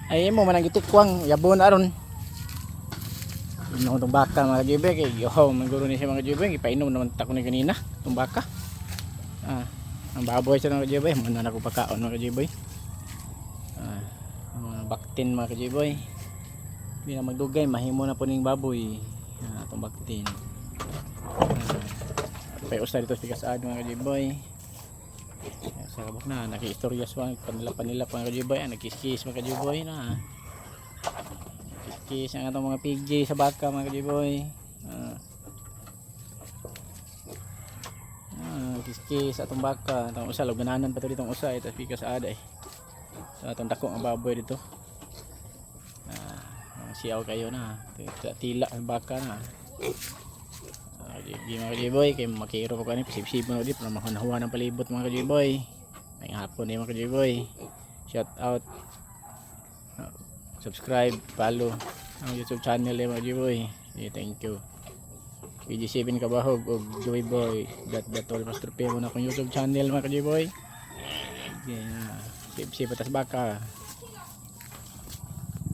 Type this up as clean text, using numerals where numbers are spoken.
Ay imo man ang gitikwang yabon aron. Inom tong baka, mga kajiboy, kay yo man guro ni siya, mga kajiboy, ipainom naman ta ko ni ganina tong baka. Ah, ang baboy sa mga kajiboy, mo na ako pagkaon, mga kajiboy. Ah, ang mga baktin, mga kajiboy. Hindi na magdugay, mahimo na po ning baboy. Ah, atong baktin. Ah, pay usa dito sa Pigasad, mga kajiboy. Sa kabok na, nakiistorya sa panila panila pa, mga kajiboy, ah, nagkiskis, mga kajiboy na. Kiskis ang atong mga PJ sa baka, mga kajiboy. Ah. Ah, kiskis atong baka, atong usa lugananan pa to ditong usa ito pikas ada eh. So, atong dako ang baboy dito. Ah, mga siyaw kayo na. Tila, tila ang baka na. Ah, di mga kajiboy, kay makiro pa ko ani pasipsip mo di para makunahuan ng palibot, mga kajiboy. May hapon ni, mga kajiboy. Shout out. Ah, subscribe, follow ang YouTube channel ni mga kajiboy. Yeah, thank you. PG7 Kabahog og Joey Boy dot dot all Master P mo na akong YouTube channel, mga kajiboy. Yeah, sip sip atas baka.